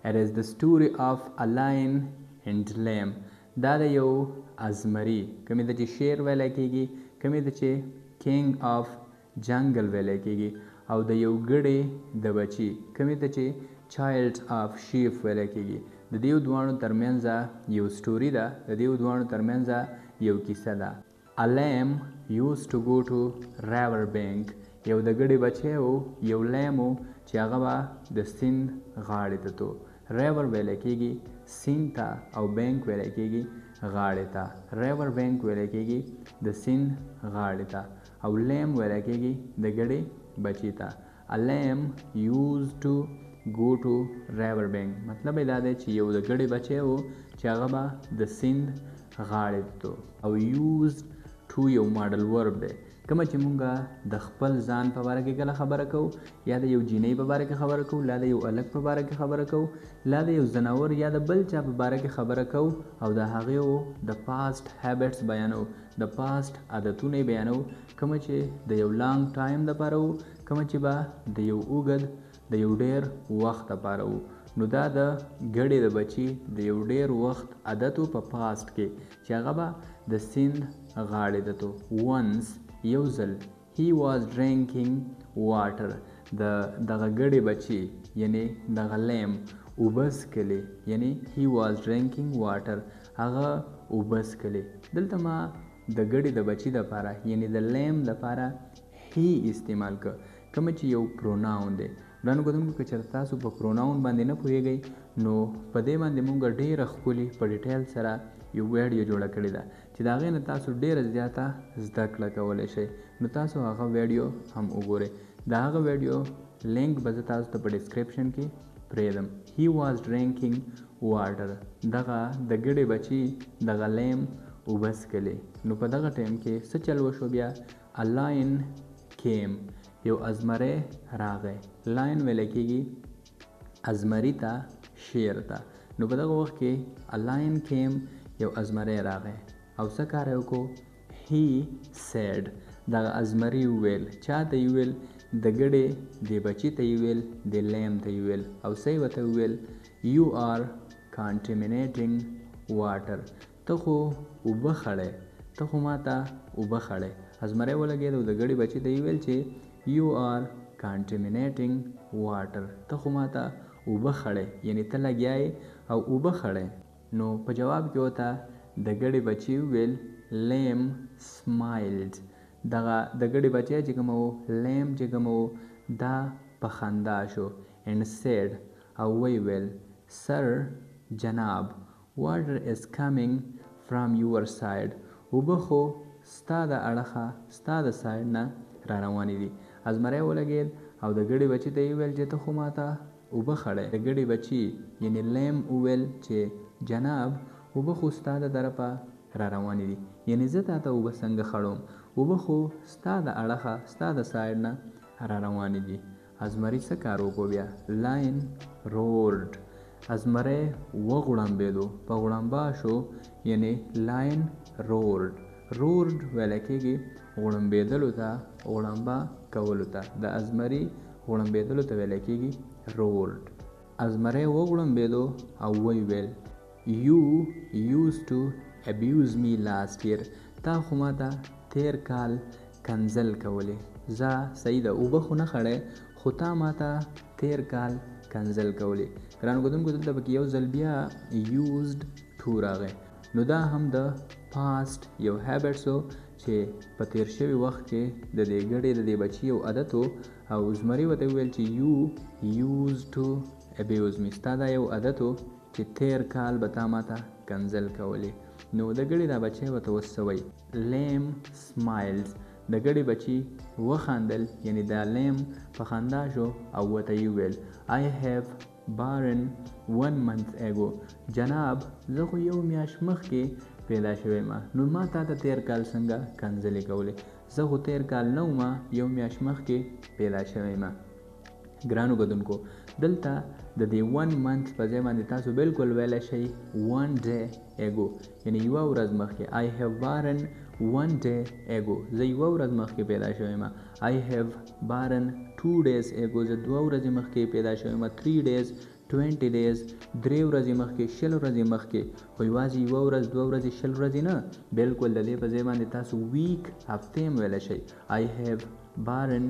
It is the story of a lion and lamb. دا د یو ازمري، کومې ته چې شیر ویلی کېږي، کومې ته چې king of jungle ویلی کېږي، او د یو ګړې د بچي، کومې ته چې child of sheep ویلی کېږي. د دیو دواړو ترمنځ یو story ده، د دیو دواړو ترمنځ یو کیسه ده. A lamb used to go to river bank. یو د ګړې بچی و، یو lamb و چې هغه به د سیند غاړې ته تلو. River ویلی کېږي سیند ته او بانک ویلی کېږي غاړې ته. River bank ویلی کېږي د سیند غاړې ته او lamb ویلی کېږي د ګړې بچي ته. A lamb used to go to river bank. مطلب یې دا دی چې یو د ګړې بچی و چې هغه به د سیند غاړې ته تلو. او used to یو modal verb دی، کومه چې مونږ د خپل ځان په باره کې کله خبره کوو، یا د یو جینۍ په باره کې خبره کوو، لا د یو هلک په باره کې خبره کوو، لا د یو ځناور یا د بل چا په باره کې خبره کوو، او د هغې د past habits بیانوو، د past عادتونه یې بیانوو، کومه چې د یو long time دپاره وو، کومه چې به د یو اوږد د یو ډېر وخت دپاره وو. نو دا د ګړې د بچي د یو ډېر وخت عادت و په past کې چې هغه به د سیند غاړې ته تلو. Once یو ځل he was drinking water. د دغه ګړې بچي یعنی دغه lamb اوبه څښلې، یعنی he was drinking water، هغه اوبه څښلې. دلته ما د ګړې د بچي دپاره یعنی د lamb دپاره he استعمال کړ، کومه چې یو pronoun دی. ګرانو کتونکو، که چېرته تاسو په pronoun باندې نه پوهېږئ نو په دې باندې مونږ ډېره ښکلې په detail سره یو ویډیو جوړه کړې ده چې د هغې نه تاسو ډېره زیاته زده کړه کولی شئ. نو تاسو هغه ویډیو هم وګورئ. د هغه ویډیو لینک به زه تاسو ته په description کې پرېږدم. He was drinking water. دغه د ګړې بچي دغه lamb اوبه څښلې. نو په دغه time کې څه چل وشو بیا؟ A lion came. یو ازمری راغی. Lion ویلی کېږي ازمري ته، شیر ته. نو په دغه وخت کې a lion came، یو ازمری راغی او څه کار یې وکړو؟ He said. دغه ازمري وویل، چا ته یې وویل؟ د ګړې دې بچي ته یې وویل، د lamb ته یې وویل. او څه یې ورته وویل؟ You are contaminating water. ته خو اوبه خړې، ته خو ماته اوبه خړې. ازمری ولګېد او د ګړې بچي ته یې وویل چې you are contaminating water، ته خو ماته اوبه خړې، یعنی ته لګیا یې او اوبه خړې. نو په جواب کې ورته د ګړې بچي وویل lamb smiled. دغه د ګړې بچی چې کوم و، lamb چې کوم و، دا په خندا شو. And said، او ویې ویل sir جناب water is coming from your side. اوبه خو ستا د اړخه، ستا د side نه را روانې دي. ازمری ولګېد او د ګړې بچي ته یې وویل چې ته خو ماته اوبه خړې. د ګړې بچي یعنی lamb وویل چې جناب اوبه خو ستا د طرفه را روانې دي، یعنی زه تا ته اوبه څنګه خړوم؟ اوبه خو ستا د اړخه، ستا د side نه را روانې دي. ازمري څه کار وکړو بیا؟ Lion roared. ازمری وغوړمبېدو، په غوړمبا شو، یعنی lion roared. Roared ویل کېږي غوړمبېدلو ته، غوړمبا کولو ته. د ازمري غوړمبېدلو ته ویل کېږي roared. ازمری وغوړمبېدو او ویې ویل you used to abuse me last year. تا خو ماته تېر کال کنځل کولې. ځه صحیح ده، اوبه خو نه خړې، خو تا ماته تېر کال کنځل کولې. ګرانو کتونکو، دلته پکې یو ځل بیا used to راغی. نو دا هم د past یو habits و چې په تېر شوي وخت کې د دې ګړې د دې بچي یو عادت و. او زمري ورته وویل چې you used to abuse me، ستا دا یو عادت و چې تېر کال به تا ماته کنځل کولې. نو د ګړې دا بچی ورته اوس څه وایي؟ Lamb smiles. د ګړې بچي وخاندل، یعنی دا lamb په خندا شو او ورته یې وویل I have born 1 month ago. جناب زه خو یو میاشت مخکې پیدا شوی ما، نو ما تا ته تېر کال څنګه کنځلې کولې؟ زه خو تېر کال نه وم، یو میاشت مخکې پیدا شوی ما. ګرانو کتونکو، دلته د دې 1 month په ځای باندې تاسو بالکل ویلی شئ 1 day ago، یعنی یوه ورځ مخکې. I have born 1 day ago، زه یوه ورځ مخکې پیدا شوی ما. I have born 2 days ago، زه 2 ورځې مخکې پیدا شوی ما. 3 days، 20 days، درې ورځې مخکې، 20 ورځې مخکې، خو یوازې یوه ورځ، دوه ورځې، 20 ورځې نه، بالکل د دې په ځای باندې تاسو ویک، هفتې هم ویلی شئ. I have born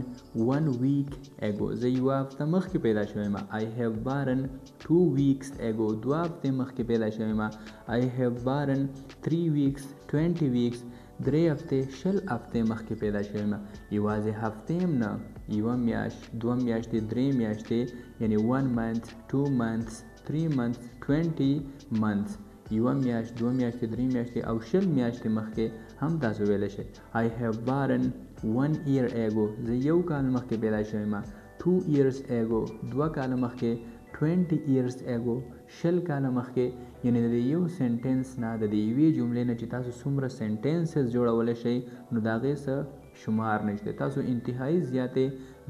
one week ago، زه یوه هفته مخکې پیدا شوی یم. I have born two weeks ago، دوه هفتې مخکې پیدا شوی یم. I have born three weeks، 20 weeks، درې هفتې، 20 هفتې مخکې پیدا شوی یم. یوازې هفتې هم نه، یوه میاشت، دوه میاشتې، درې میاشتې، یعنی 1 month، 2 months، 3 months، 20 months، یوه میاشت، دوه میاشتې، درې میاشتې او 20 میاشتې مخکې هم تاسو ویلی شئ. I have born one year ago، زه یو کال مخکې پیدا شوی یم. 2 years ago، دوه کاله مخکې. 20 years ago، 20 کاله مخکې. یعنی د دې یو sentence نه، د دې یوې جملې نه چې تاسو څومره sentences جوړولی شئ نو د هغې څه شمار نشته. تاسو انتهایی زیاتې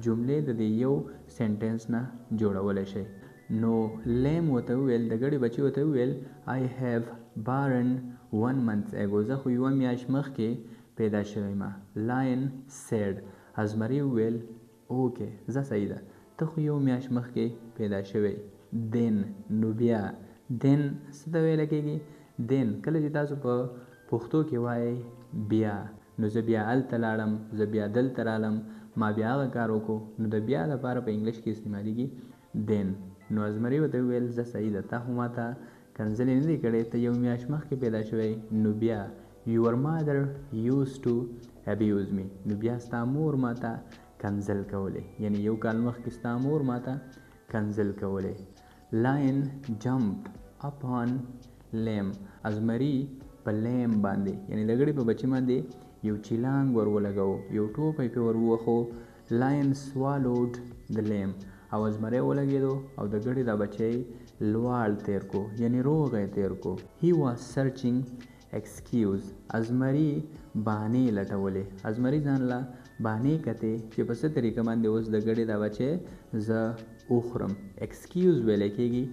جملې د دې یو sentence نه جوړولی شئ. نو lamb ورته وویل، د ګړې بچي ورته وویل I have born one month ago، زه خو یوه میاشت مخکې پیدا شوی یم. Lion said، ازمري وویل okay ځه صحیح ده، ته خو یو میاشت مخکې پیدا شوی. Then، نو بیا. Then څه ته ویل کېږي؟ Then کله چې تاسو په پښتو کې وایئ بیا، نو زه بیا هلته لاړم، زه بیا دلته رالم، ما بیا هغه کار وکړو، نو د بیا لپاره په انګلیش کې استعمالیږي then. نو ازمري ورته وویل ځه صحیح ده، تا خو ما ته کنځلې نه دي کړې، ته یو میاشت مخکې پیدا شوی، نو بیا your mother used to abuse me، نو بیا ستا مور ما ته کنځل کولې، یعنی یو کال مخکې ستا مور ما ته کنځل کولې. Lion jumped upon lamb، ازمري په lamb باندې، یعنی د ګړې په بچي باندې یو چیلانګ ور ولګاو، یو ټوپ یې پرې ور ووهو. Lion swallowed the lamb، او ازمری ولګېدو او د ګړې دا بچی لواړ تیر کو، یعنی روغ یې تیر کو. He was searching excuse، ازمری بهانې لټولې، ازمری ځان له بهانې کتې چې په څه طریقه باندې اوس د ګړې دا بچی زه وخورم. Excuse ویلی کېږي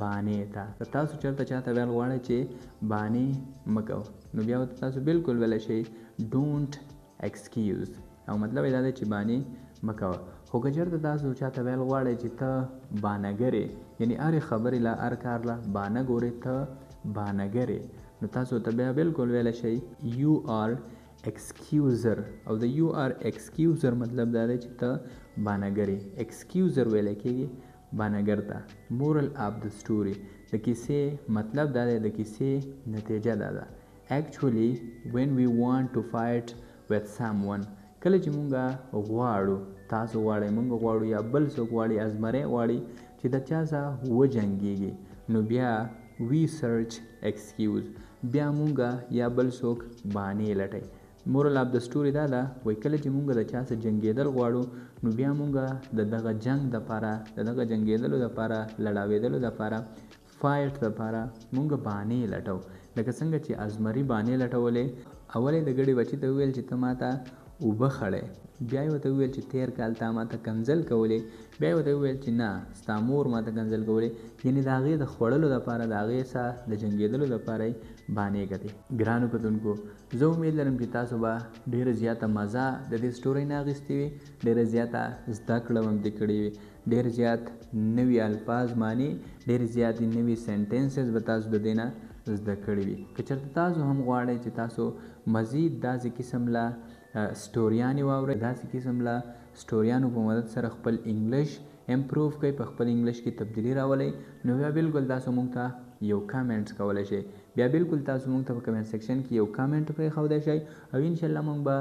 بهانې ته. که تاسو چېرته چاته ویل غواړئ چې بهانې مه کوه، نو بیا ورته تاسو بالکل ویلی شئ don't excuse، او مطلب یې دا دی چې بهانې مه کوه. خو که چېرته تاسو چاته ویل غواړئ چې ته بهانهګر یې، یعنی هرې خبرې له هر کار له بهانه ګورې، ته بهانهګر یې، نو تاسو ته بیا بالکل ویلی شئ you are excuser. او د you are excuser مطلب دا دی چې ته بهانهګر یې. Excuser ویلی کېږي بهانهګر ته. Moral of the story، د کیسې مطلب دا دی، د کیسې نتیجه دا ده. Actually when we want to fight with someone، کله چې مونږ غواړو، تاسو غواړئ، مونږ غواړو، یا بل څوک غواړي، ازمری غواړي چې د چا سره وجنګېږي، نو بیا we search excuse، بیا مونږ یا بل څوک بهانې لټوي. Moral of the story دا ده، وایي کله چې مونږ د چا سره جنګېدل غواړو، نو بیا مونږ د دغه جنګ دپاره، د دغه جنګېدلو دپاره، لړاوېدلو دپاره، fight دپاره مونږ بهانې لټوو. لکه څنګه چې ازمري بهانې لټولې، اول یې د ګړې بچي ته وویل چې ته ما ته اوبه خړې، بیا یې ورته وویل چې تېر کال تا ما ته کنځل کولې، بیا یې ورته وویل چې نه ستا مور ما ته کنځل کولې، یعنی د هغې د خوړلو دپاره، د هغې سره د جنګېدلو دپاره یې بهانې کتې. ګرانو کتونکو، زه امید لرم چې تاسو به ډېره زیاته مزه د دې story نه اخیستې وي، ډېره زیاته زده کړه به هم ترې کړې وي، ډېر زیات نوي الفاظ معنی، ډېر زیاتې نوي sentences به تاسو د دې نه زده کړې وي. که چېرته تاسو هم غواړئ چې تاسو مزید داسې قسم له سټوریانې واورئ، داسې قسم له سټوریانو په مدد سره خپل انګلیش improve کړئ، په خپل انګلیش کې تبدیلي راولئ، نو بیا بالکل تاسو موږ ته یو comment کولی شئ. بیا بالکل تاسو موږ ته په comment section کې یو comment پرېښودی شئ، او انشاءالله موږ به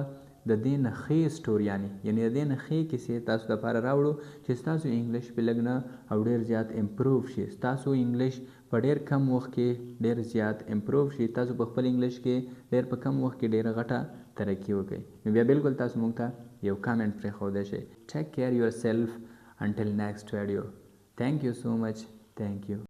د دې نه ښې سټوریانې، یعنی د دې نه ښې کیسې تاسو دپاره راوړو چې ستاسو انګلیش پې لږ نه او ډېر زیات improve شي، ستاسو انګلیش په ډېر کم وخت کې ډېر زیات improve شي، تاسو په خپل انګلیش کې ډېر په کم وخت کې ډېره غټه ترقي وکړئ. نو بیا بالکل تاسو موږ ته یو comment پرېښودی شئ. Take care yourself until next video. Thank you so much. Thank you.